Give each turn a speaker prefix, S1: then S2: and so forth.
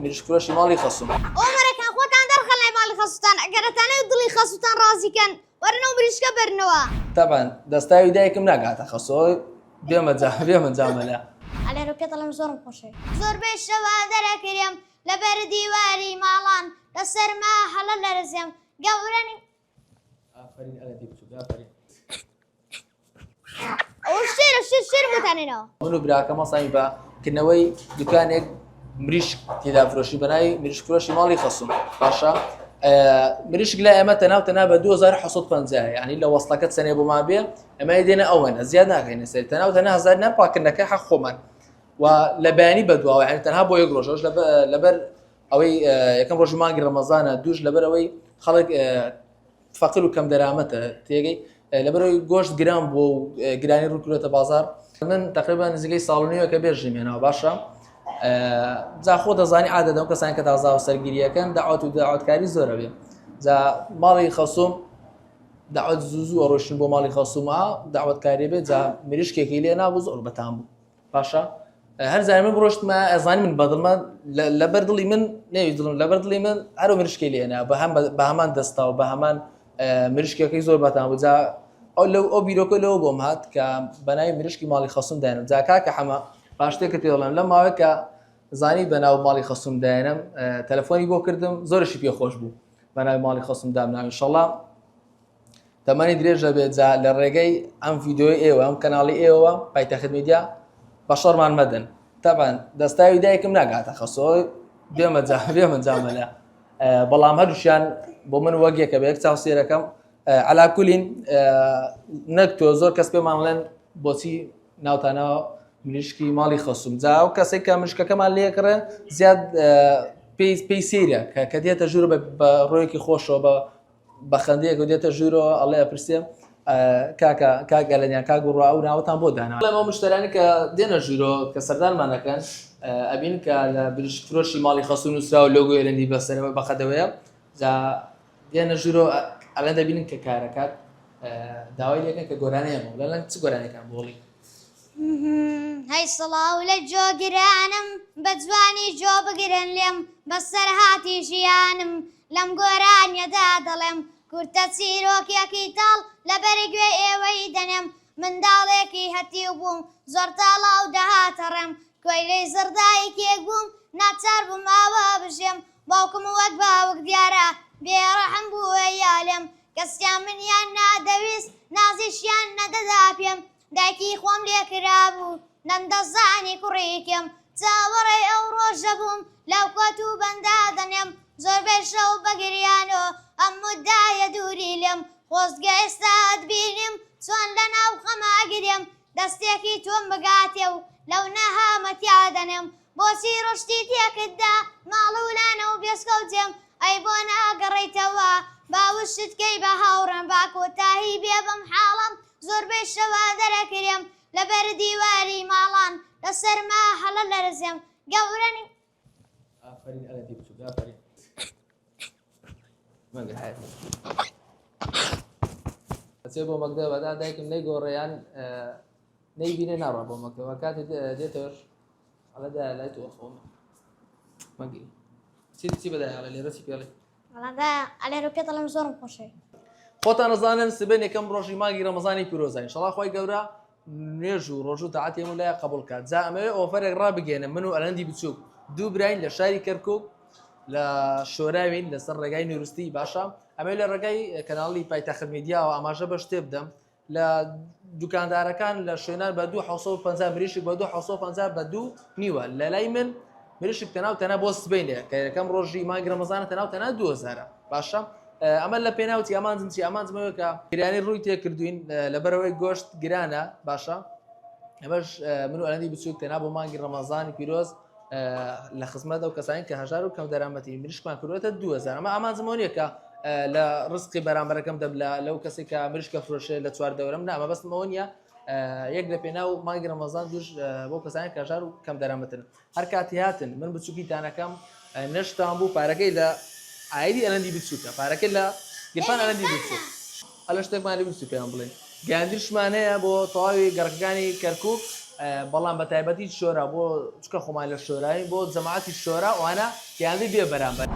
S1: مریشک فرۆشی ماڵی خەسوم.
S2: ئۆمەرەکان خۆتان دەرخەن لای ماڵی خەسوتان ئەگەر ئەتانەوێت دڵی خەسوتان ڕازی کەن وەرن ئەو مریشکە بەرنەوە.
S1: تەبعەن دەستاوی دایکم ناگاتە خەسۆ بێمە جا بێمە جامەلە.
S2: ئەلێرە پێت ئەڵێم زۆرم خۆشەوێی. زۆربەی شەوا دەرەکرێم لەبەر دیواری ماڵان لە سەرما هەڵەلەرزێم گەورە نیم.
S1: ئافەرین ئەلەدی بچوک ئافەرین.
S2: ئەوە شێرە شێر شێر بۆتان هێناوە.
S1: من و براکەم هەڵساین بە کردنەوەی دوکانێک مریشک تێدا فرۆشی بەناوی مریشک فرۆشی ماڵی خەسوم باشە مریشک لای ئێمە تەناو تەنا بە 2750 یعنی لە وەستەکە چەنێ بۆمان بێ ئەمە دێنە ئەوەنە زیاد ناکەینە سەر تەناو تەنها هزار نار پاکردنەکە حەق خۆمان و لە بەیانی بەدواوە یعنی تەنها بۆ یەک ڕۆژەش لەبەر ئەوەی یەکەم ڕۆژی مانگی ڕەمەزانە دووش لەبەر ئەوەی خەڵک فەقر و کەم دەرامەتە تێگەی لەبەرەوەی گۆشت گران بووە و گرانی ڕوو کردوێتە بازار من تقریبا نزیکەی ساڵ و نیوەکە بێژیم هێناوە باشە جا خۆ دەزانی عادە دەم کەسان کە تازا و سەرگیریەکەن داوات و داواتکاری زۆرە بێ جا ماڵی خەسوم داوت زوو زوو ڕۆشتن بۆ ماڵی خەسوما داوەتکاری بێ جا مریشکێکی لێ نابوو زۆر بەتام بوو باشە هەر زای من بڕۆشتمە ئەزانی من بەدڵمە لەبەر دڵی من نەوی دڵم لەبەر دڵی من هەرو مریشکی لێنا بە هەم بە هەمان دەستا و بە هەمان مریشکەکەی زۆر بەتان بوو جا ئەو لەو ئەو بیرۆکە لەوە بۆم هات کە بەناوی مریشکی ماڵی خەسوم داێنم جا کاکە حەمە پاشتێکە پێڵێم لەم ماوەیە کە زانی بەناو ماڵی خەسوم داێنم تەلەفۆنی بۆ کردم زۆرشی پێ خۆش بوو بەناوی ماڵی خەسوم دامناوی ئینشەڵا تەمەنی درێژە بێت جا لە ڕێگەی ئەم ڤیدیۆی ئێوە ئەم کەناڵی ئێوە پایتەخت میدیا بە شەڕمان مەدەن تەبان دەستاوی دایکم ناگاتە خەسۆ بێمە جا بێمە جامەلە بەڵام هەردووشیان بۆ من وەک یەکە بە یەک چاو سێرەکەم علاکولین نەک تۆ زۆر کەس پێمان ڵێن بۆچی ناوتانەوە مریشکی ماڵی خەسوم جا ئەو کەسێک کە مشکەکەمان لێکڕێ زیاد پێی پێی سەیرە کە کە دێتە ژوور بە ڕۆیەکی خۆشەوە بە بە خەندەیەک و دێتە ژوورەوە ئەڵێ ئەپرسێ کاکە کاک ئەلەنیان کاک بڕوا ئەو ناوەتان بۆ دانا ئەو مشتەرانی کە دێنە ژوورەوە کە سەردانمان دەکەن ئەبین کە لە بریشک فرۆشی ماڵی خەسوو نووسراوە لۆگۆی ئەلەندی بەسەرەوە بەقەدەوەیە جا دێنە ژوورەوە ئەلەن دەبینن کە کارەکات داوای لێکەن کە گۆرانیان بۆ لەلەن چ گۆرانێکان بۆڵی
S2: هەی سڵاو لە جۆگرانم بە جوانی جۆ بگرن لێم بەسەرهاتی ژیانم لەم گۆرانیەدا دەڵێم کورتە چیرۆکێکی تاڵ لەبەر گوێی ئێوەی دەنێم منداڵێکی هەتیو بووم زۆر تاڵاو دەهاتە ڕێم کۆیلەی زڕدایکێک بووم ناچار بووم ئاوا بژێم باوکم وەک باوک دیارە بێ ڕەحم بووە یالێم کەسیان منیان نادەویست نازیشیان نەدەدا پێم دایکی خۆم لێ کرابوو نەمدەزانی کوڕی کێم چاوەڕێی ئەو ڕۆژە بووم لەو کۆت و بەندا دەنێم زۆربەی شەو بە گریانۆ ئەم موددایە دووری لێم خۆزگە ئێستا ئەتبینیم چۆن لە ناو خەما ئەگرێم دەستێکی تۆم بگاتێ و لەو نەهامەتیا دەنێم بۆچی ڕشتی تێکت دا ماڵ و لانە و بێچکە و جێم ئەی بۆ ناگەڕێیتەوە باوشت کەی بە هاوڕێم با کۆتایی بێ بەم حاڵەم زۆربەی شەوا دەرەکرێم لەبەر دیواری ماڵان لە سەرما هەڵەلەرزێم گەورە نیم.
S1: ئافەرین ئەلەدی بچوک ئافەرین مەگە حەیات ئەچێ بۆ مەکتەب ئەدا دایکم نەیگۆڕێ یان نەیبینێ ناڕوا بۆ مەکتەب کاتێ دێتەوەش ئەڵێ دایە لای تۆ خۆم مەگری چی چی بەدای ئەڵێ لێرە چی پێڵێ
S2: وەڵا دایە ئەلێرە پێت ئەڵێم زۆرم خۆشەوێی.
S1: خۆتان ئەزانن سبەینێ یەکەم ڕۆژی مانگی ڕەمەزانی پیرۆزە ئینشەڵا خوای گەورە نوێژ و ڕۆژ و تاعەتی هەموو لایەک قبوڵ کات جا ئەمەوێ offer ێک ڕابگەێنم من و ئەلەندی بچووک دوو براین لە شاری کەرکک لە شۆراوین لەسەر ڕێگای نورستی باشە ئەمەوێ لە ڕێگای کەناڵی پایتەخت میدیاوە ئاماژە بە شتێ بدەم لە دوکاندارەکان لە شوێنان بە 250 مریشک بە 250 بە دوو نیوە لە لای من مریشک تەناو تەنا بۆ سبینێ کە یەکەم ڕۆژی مانگی ڕەمەزانە تەناو تەنا 2000 باشە ئەمە لە پێناوتی ئامانجم چی ئامانجمەوە کە گرانی ڕووی تێکردوین لەبەرەوەی گۆشت گرانە باشە ئەمەش من و ئەلەندی بچووک تەنا بۆ مانگی ڕەمەزانی پیرۆز لە خزمەت ئەو کەسانی کە هەژار و کەم دەرامەتی مریشکمان کردوێتە 2000 ئەمە ئامانجمەوە نییە کە لە ڕزقی بەرامبەرەکەم دەم لە لەو کەسێک کە مریشکە فرۆشێ لە چوار دەورم نامە بەستمەوە نییە یەک لە پێناو مانگی ڕەمەزان دوش بۆ کەسانی کە هەژار و کەم دەرامەتن هەر کاتی هاتن من بچووکی تانەکەم نەشتان بوو پارەکەی لە ئایدی ئەلەندی بچووکە پارەکەی لە گرفان ئەلەندی بچووک ئەلە شتێکمان لێ بچوو پێیان بڵێن گەیاندنشمان هەیە بۆ تەواوی گەڕەکەکانی کەرکوک. بەڵام بە تایبەتی شۆرا بۆ چکە خۆمان لە شۆرای بۆ جەماعەتی شۆرا ئەوانە گەیاندی بێ بەرامبەر.